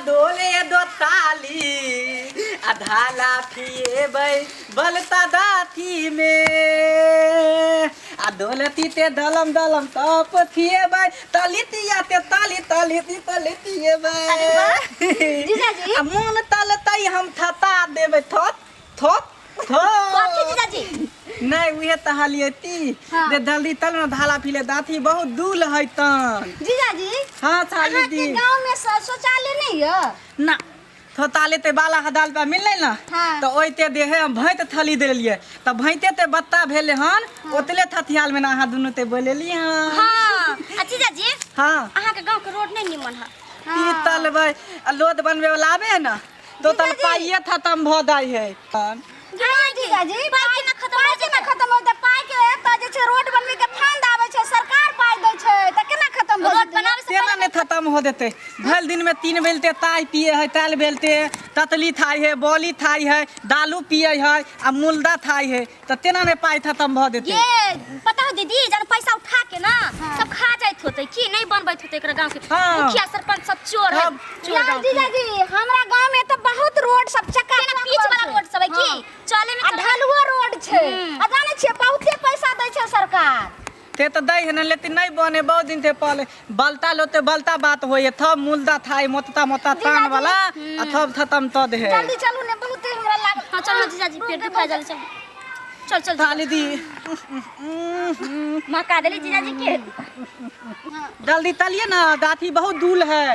दोले दो ताली आ धाला फिएबै बलता दाथी में आ दोलती ते दलम दलम तप थिएबै तलितिया ते ताली ताली ती तलितिएबै। अरे वाह! जीजाजी। आ मोन तलतै हम थता देबै थोत थोत थोत। कथी जीजाजी? नहीं उहे तऽ हलियै ती। हाँ। जे जल्दी तल न धाला फिले दाथी बहुत दूल है तन। जीजाजी, हाँ साली अहाँके दी। गाँव में शौचालय नहीं यऽ? ना थोताले ते बाला हदाल पे मिललै ना। हाँ। तऽ ओइते देहे हम भैंत थली देलियै तऽ भैंते ते बत्ता भेलै हन ओतले थथियाल में ना अहाँ दुनू ते बोलेली हन। हाँ। आ जीजाजी, हाँ। अहाँके गाँव के रोड नहीं निमन है। ती तलबै आ लोद बनबै वाला आबे है ना तो तल जीजाजी। पाइए खत्म भऽ जाइ है। जीजाजी, पाइ केना खत्म पाइ केना खत्म होतै? पाइ के एतऽ जे छै रोड बनबै के फंड आबै छै, सरकार पाइ दै छै, तऽ केना खत्म भऽ रोड बनाबै से केना नहि खत्म हो देतै? भरि दिन में 3 बेलते ताय पिए है, ताल बेलते ततली थाई है, बॉली थाई है, दालू पिए है आ मुल्दा थाई है, तऽ तेना नहि पाइ खत्म भऽ देतै? ये पता हो दीदी, जन पैसा उठा के ना सब खा जाइत होतै की नहीं बनबैत होतै एकरा गांव के। हाँ। मुखिया सरपंच सब चोर है, सब चोर यार गाँव के। जीजाजी, हमरा गांव में तो बहुत रोड सब चक्का केना पीच वाला रोड सब है की। हाँ। चले में आ ढलुओ रोड छै। आ जानै छियै बहुते पैसा दै छै सरकार। ते तऽ दै है ने, लेकिन नहीं बने बहुत दिन से पहले बलता लोते बलता बात होइए थब मुल्दा थाई मोतता मोता तान वाला आ थब खत्म त दे है। जल्दी चलू ने, बहुते हमरा लागल। हां चल ना जीजाजी, पेट दुखा जाले, चल चल चल। ताली दी। मका देली जीजाजी के। जल्दी तलिए ना, दाथी बहुत दूल है।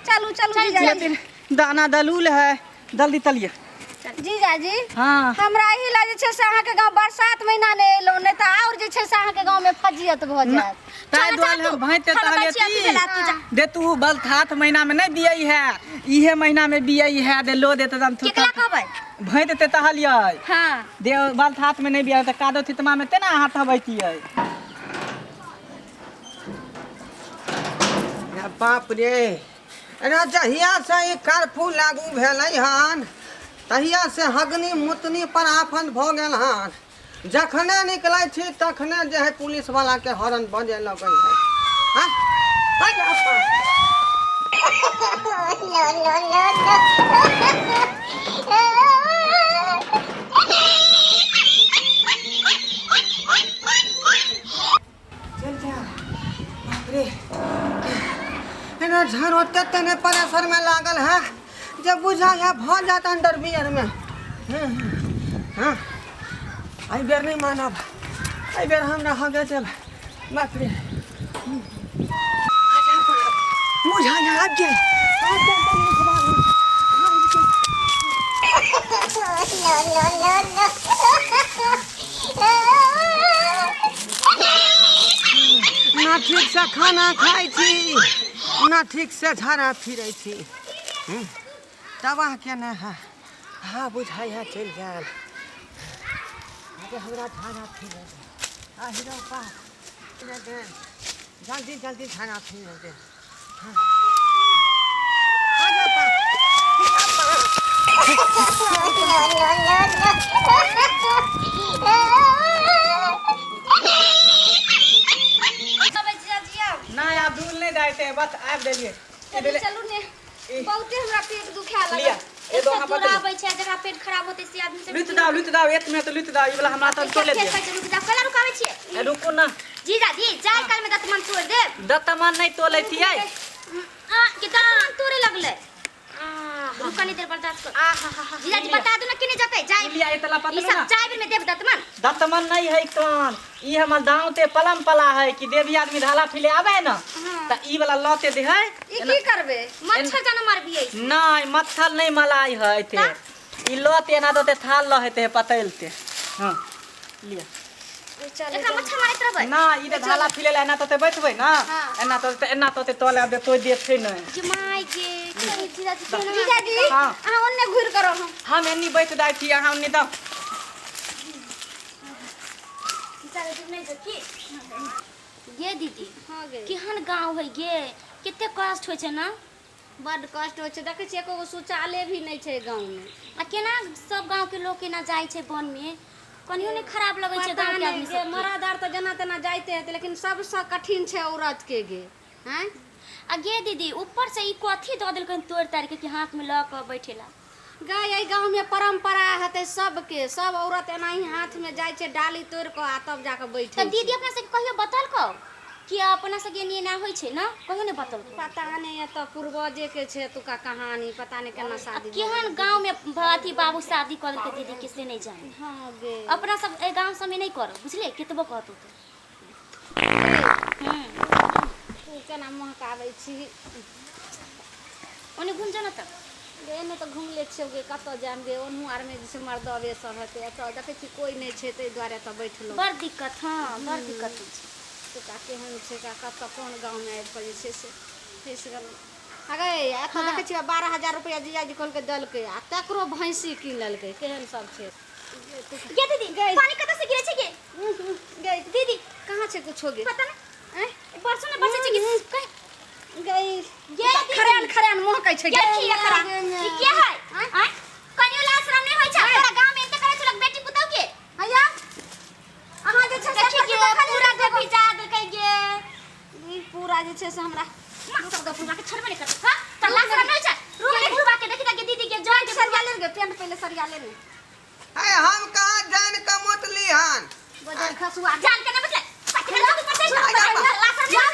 चलू चलू जीजाजी। लेकिन दाना दलूल है, जल्दी तलिए जीजाजी। हाँ। हमरा एहि ला जे छै से अहाँके गाँव बरसात महीना नहि एलहुँ, नहि तऽ आओर जे छै से अहाँके गाँव में फजियत भऽ जायत। ताहि चल, दुआरे चल हम तू। भैंते खाना तहले खाइ छी, अथी ती। भेला, तू जा। दे तू बल थात महीना में नहीं बियै है, इहे महीना में बियै है, दे लो दे तदम थू। केकरा कहबै? भैंत ते तहलियै। हाँ। दे बल थात में नहीं बियै तऽ कादो थितमा में तेना हाथ हबैतियै। रे बाप रे, अरे जहिया से ई कर्फ्यू लागू भेलै हन तहिया से हगनी मुतनी पर आफत भऽ गेल हन। जखने निकलै छी तखने जे है पुलिस वाला के हॉर्न बजे लगै है। हाँ? अरे बाप। चल जा। बाप रे, एना झाड़ ओते तने परेशर में लागल है जब बुझा है भ जात अंडर बियर में। हाँ, एहि बेर नहीं मानब, एहि बेर हम रह गए जब। बाप रे, बुझा है आबि गेल, आबि गेल तनी अखबार में। आबि गेल। ना ठीक से खाना खाइ छी ना ठीक से झाड़ा फिरै छी। तबाह केने है। हाँ बुझाइ है चलि जायल। अरे हमरा झाड़ा फिरै दे। आहिरो बाप रे दे, जल्दी जल्दी झाड़ा फिरै दे। हाँ। आ जा बाप। ना आब दूल नहीं जाते, बस आबि देलियै। चलू चलू ने, बहुते हमरा पेट दुखाए लागल। लिया, ए दो अहाँ दूर पकड़ियौ। आबै छै, जकरा पेट खराब होतै से आदमी सब। लुटि दाও, लुटि दाओ, एक मिनट लुटि दाओ, ई वाला हमरा तऽ तोले फेर दिअ। कहै छै रुकि जाओ, कला रुकाबै छियै? ए, रुकू ना। जीजाजी, जाय काल में दतमन तोड़ देब। दतमन नहीं तोलै छियै। आ के दतमन तोड़े लगलै। रुक कनी देर बर्दाश्त कर। जीजाजी बता दू ना केने जतै जाय। लिया, ए तला ई पतलू सब ना। जाय बेर में देब दतमन। दतमन नहीं है कान, ई हमर दाँव ते पलम पला है कि देवी आदमी ढाला फिले आवे है ना त ई वाला लते दे है। ई की करबे? मच्छर जाना मारबियै। नहीं मच्छर नहीं मलाई है ते, ई लते एना दोते थाल लहेते पतैलते। हां लिया। एकरा मच्छर मारैत रहबै ना, ई जे ढाला फिले ला एना तोते बैठबै ना। हाँ। एना तोते एना तोते तोले आब तो देखै नहीं। जमाई के जीजाजी, जीजाजी। हाँ। अहाँ ओन्ने घुरि कऽ रहू। हम एन्नी बैठ जाइ छी, अहाँ ओन्नी दाउ। गे दीदी। हाँ गे। केहन गाँव है गे, कते कष्ट होइ छै ना? बड्ड कष्ट होइ छै, देखै छियै एको गो शौचालय भी नहि छै गाँवमे। आ केना सब गाँव के लोग केना जाइ छै वन में, कनियो नहि खराब लगै छै पता गाँव के नहि आदमी गे, सबके? मरद आर तऽ जेना तेना जाइते हेतै, लेकिन सबसँ कठिन छै औरत के गे। आँय आ गे दीदी ऊपर से ई कथी दऽ देलकनि तोड़ि ताड़ि के कि हाथ में लऽ कऽ बैठेला गाय एहि गाँवमे परम्परा हेतै सबके सब औरत एनाही हाथमे जाइ छै डाली तोड़ि कऽ आ तब जाकऽ बैठै तऽ दीदी अपना सबके कहियो बतलकौ कि अपना सबके एनी एना होइ छै ने कहियो नहि बतलकौ पता नहि एतऽ पूर्वजेके छै एतुका कहानी पता नहि केना शादी केहन गाँवमे अथी बाबू शादी कऽ देलकै दीदी के से नहि जानी हँ गे अपना सब एहि गाँव सबमे नहि करब बुझलियै केतबो कहतौ तऽ तू केना महकाबै छी ओने घुम जो ने तऽ गे एने तऽ घुमले छियौ गे कतऽ जायब गे ओनहु आरमे जे छै मर्दबे सब हेतै एतऽ देखै छी कोइ नहि छै ताहि दुआरे एतऽ बैठलहुँ बड़ दिक्कत हँ बड़ दिक्कत होइ छै एतुका केहन छै का कतऽ कोन गाँवमे आबि कऽ जे छै से फँसि गेलहुँ अगे एतऽ देखै छियै 12,000 रुपैआ जीजाजी कहलकै देलकै आ तकरो भैंसी कीन लेलकै केहन सब छै गे दीदी पानी कतऽ से गिरै छै गे गे दीदी कहाँ छै कुछो गे पता नहि आँय बरसो ने बरसै छै कि कहीं गई गे दीदी खरेन खरेन महकै छै गे की एकरा ई के है आँय कनियो लाज शरम नहि होइ छै तोरा गाँव में एते करै छै लोग बेटी पुतहु के हैया अहाँ जे छै से देखी गे पूरा के भिजा देलकै गे ई पूरा जे छै से हमरा मास्टर दो बुढ़वा के छोड़बे नहि करतै हां तोरा लाज शरम नहि होइ छै रूम में बुढ़वा के देखी त गे दीदी के जोड़ के सरिया ले गे पेंट पहिले सरिया ले ने है हम कहाँ जान के मोतली हन बजर खसुआ जान के नहीं बचले पकड़ लो ऊपर से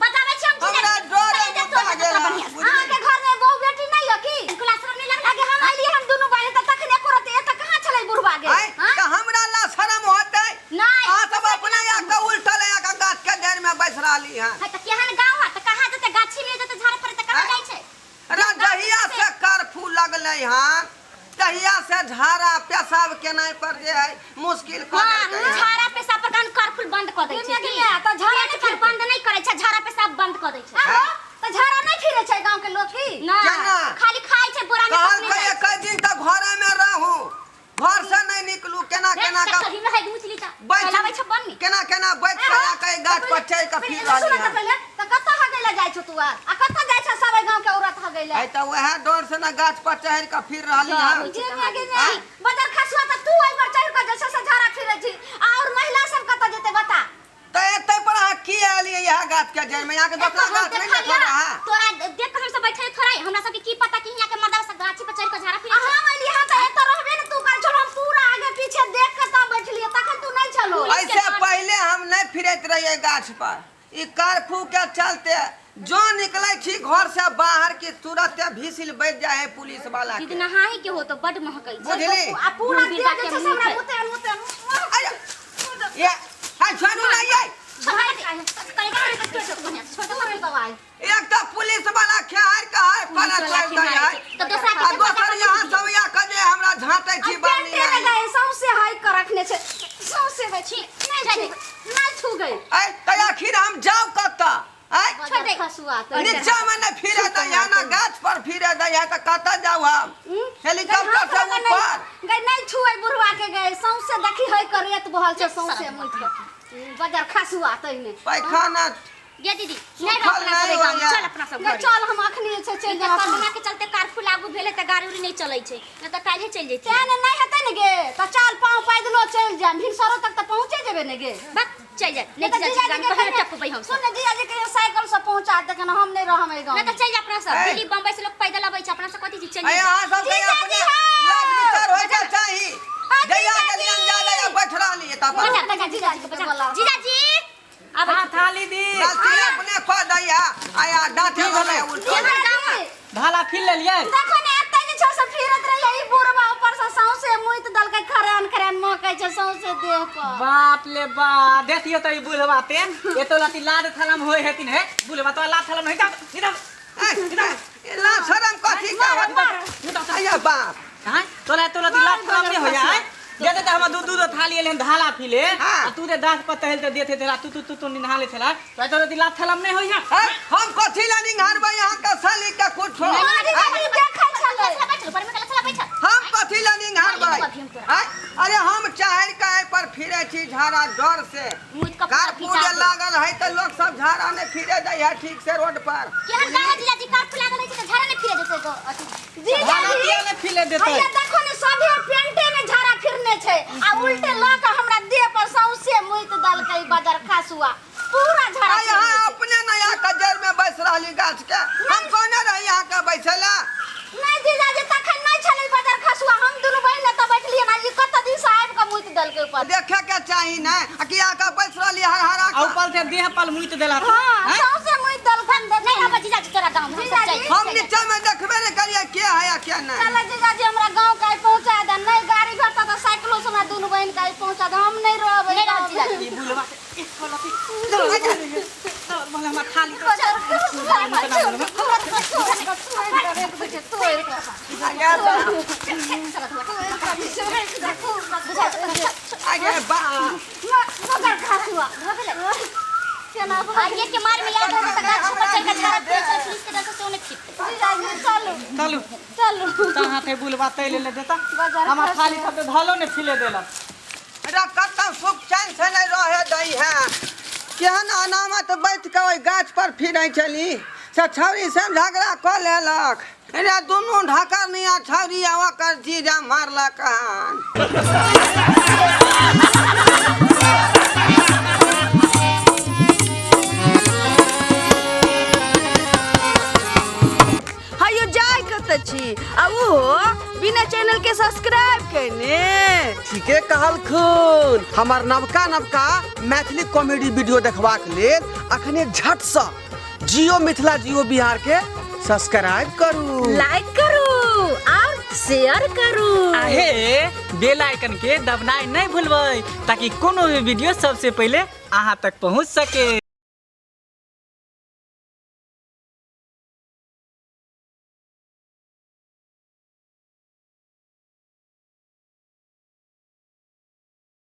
बताबै छी हम हमरा डर मुता गेल हन, बुझली? अहाँके घर में बहु बेटी नहीं है की क्लास में नहीं लगला आगे हम अइली हम दुनू बहिन तऽ तखन एको रति एतऽ कहाँ छलै बुढ़वा गे आँय, तऽ हमरा ला शरम होतै नहीं अहाँ सब अपना या के उल्टल या के गाछ के जड़ में बैस रहली हन है तऽ केहन गाँव है तऽ कहाँ जेतै गाछी में जेतै झाड़ पर तऽ कहाँ जाइ छै रे जहिया से कर्फ्यू लगलै हन तहिया से झाड़ा पेशाब केनाइ पर जे है मुश्किल कऽ हाँ देलकै हन। झाड़ा पेशाब पर कान कर्फ्यू बंद कऽ दै छै गे, गे, तऽ झाड़ा पेट पर बंद नहि करै छै झाड़ा पेशाब बंद कऽ दै छै आहो तऽ झाड़ा नहि फिरै छै गाँव के लोक की नहि केना? खाली खाइ छै बोरा में कहलकै कपने एक दिन तऽ घरे में रहू घर से नहीं निकलू केना केना के के कभी में है मुचली त बैठ चलाबै छै बन में केना केना बैठ के आके गाछ पर चढ़ के फिर सुन रहली तऽ हन पहिले तऽ कतऽ हगै लए जाइ छौ तू आर आ कतऽ जाइ छौ सब गाँव के औरत हगै लए आइ तऽ वएह डर से ने गाछ पर चढ़ के फिर रहली हन जे मे गे मे बजर खसुआ तऽ तू एहि पर चढ़ि कऽ जे छै से झाड़ा फिरै छी आ और महिला सब कतऽ जेतै बता तऽ एते पर अहाँ की एलियै इएह गाछ के जड़ में यहाँ के दोसरा हम गाछ नहीं देखलियै देखल अहाँ तोरा देख के हम सब बैठे थोड़ा हमरा सब के की पता कि हियां के मर्दा सब गाछी पर चढ़ के झाड़ा आ फिरै छै हम एलियै हँ तऽ एतऽ रहबे ने तू करै छल हम पूरा आगे पीछे देख कऽ तब बैठलियै तखन तू नहि छलो ऐसे पहले हम नहीं फिरैत रहियै गाछ पर ई कर्फ्यू के चलते जो निकलै छी घर से बाहर की तुरंते भीसिल बैठ जाए है पुलिस वाला दीदी के नहाही के हो तो बड महकै छै बुझली आ पूरा बुढ़ देह बिरदा जे के छै से हमरा मुँह मुते मुते अरे ये हाय छोड़ू ना ये दवाई एक तो पुलिस वाला खेहार के हाय पर चल दे है तऽ दोसरा आ के दोसर यहाँ सब या के जे हमरा झांटे छी बानी पेटे में गए सौंसे हाई के रखने छै सौंसे में छी नहीं छू नहीं छू गई ऐ तऽ आखिर हम जाउ कतऽ ऐ छोड़ दे। खसुआ तो नीचा में नहीं फिरे दै है ना गाछ पर फिरे दै है तऽ कतऽ जाउ हम हेलीकॉप्टर से ऊपर गई नहीं छुए बुढ़वा के गए सौंसे देखी है के रेत बहल छै सौंसे मुठ के बजर खसुआ तैने पैखाना गे दीदी नहीं सुखल रह अपना नहि सब गाँव में, होइए। चल अपना सब गई घरे। चल हम अखनी छै चलि ई जाउ कोरोना के चलते कर्फ्यू लागू भेलै तऽ गाड़ी उड़ी नहि चलै छै नहि तऽ काल्हे चलि जैतियै तें ने नहीं हेतै ने गे तऽ चल पाँव पैदलो चलि जायब भिनसरो तक तऽ पहुँचे जेबै ने गे बक चलि जा नहि तऽ चल जीजाजी गाड़ी के कहियो कहियो- टपबै हम सुन सब ने जीजाजी कहियो साइकिल से पहुँचा देखन हम नहि रहम एहि गाँव नहि तऽ चलि जा अपना सब ऐ। दिल्ली बम्बई से लोग पैदल अबै छै अपना सब कथी छी चलि ऐ जा अहाँ सबके जीजाजी अपने हौ! लाज विचार होइके चाही आ, जहिया जीजाजी! गेलियन जा जा बैठ रहलियै तब बजा बजा जीजाजी के बजा बोलाओ। जीजाजी आबै हाँ थाली दी गलती अपने कऽ दैया आया डाँटे वाला उल्टो केहन गाँव है धाला फिर लेलियै देखो ने एते जे छै से फिरत रहियै ई बुढ़वा ऊपर से सौंसे मुइत देलकै खरेन खरेन महकै छै सौंसे देह पर बाप ले बा देखियो तो ई बुढ़वा तेन एतो लती लाद थलम होय हेतिन हे बुढ़वा तो लाद थलम नहीं जा निदा ला शरम कथी का होत आया बाप हां तोला तोला ती लाद थलम नहीं होया है दे दे हम दूध दूध थाली एलन धाला फिले हाँ। आ तू दे दास पर तहल ते देथे तेरा तू तू तू तू निहाले छला तो तोला ती लाद थलम नहीं होया ऐ, हम कथी ला निंघारबै यहाँ के साली के कुछो जीजाजी देखै छलै बैठल पर में चला बैठल हम कथी ला निंघारबै अभी हम तोरा। ऐ, अरे हम चाहर के एहि पर फिरे छी झाड़ा डर से मुइत कपड़ा कारफू खिंचा जे लागल है तऽ लोग सब झाड़ा नहि फिरे दै है ठीक से रोड पर केहन गाँव है जीजाजी कर्फ्यू लागल है तऽ झाड़ा नहि फिरे देतै गो अथी धाला जीजाजी किया नहीं फिले देते हैया देखो ने सभे पेंटे में झाड़ा फिरने छै आ उल्टे लऽ के हमरा देह पर सौंसे मुइत देलकै बजर खसुआ पूरा झाड़ा आ यहाँ फिरने छै। अपने नया कजर में बैस रहली ऊपर। देखे के चाही ने आ किया के बैस रहली हर हरा आ ऊपर से देह पर मुइत देला। हां, सौंसे मुइ दलखन दे। नहीं आबा जीजाजी तोरा गाँव में, हम सब जाइ। हम नीचे में देखबे ने करिए के है आ के नहीं। चल जीजाजी, हमरा गांव का पहुंचा दे। नहीं गाड़ी भेटत त साइकिलो से हमरा दुनू बहन का पहुंचा दे। हम नहीं रहबै। नहीं रहब जीजाजी। ई बुलवा के एक लथी बोला हमरा थाली आगे बा आगे के मार में याद हो त गाछ पर चढ़ के झाड़ा फिरे छलै, पुलिस के डर से ओने फिरते। चलू चलू त हाथे बुलवा तैले ले देता। हमरा थाली सब धलो ने फिले देलक। रे कतौ सुख चैन से नहीं रहे दै है। केहन अनामत बैठ के ओहि गाछ पर फिरै छली से छौरी से झगड़ा कऽ लेलक। रे दुनू ढकनिया छौरी आ ओकर जीजा मारलक हन। हयो जाय कतऽ छी आ ओहो बिना चैनल के सब्सक्राइब केने? ठीके कहलखुन। हमर नवका नवका मैथिली कॉमेडी वीडियो देखबाक लेल अखने झटसँ जियो मिथिला जियो बिहार के सब्सक्राइब करू, लाइक करू और शेयर करू। आहे बेल आइकन के दबनाइ नहीं भूलबै ताकि कोनो भी वीडियो सबसे पहले अहाँ तक पहुँच सके।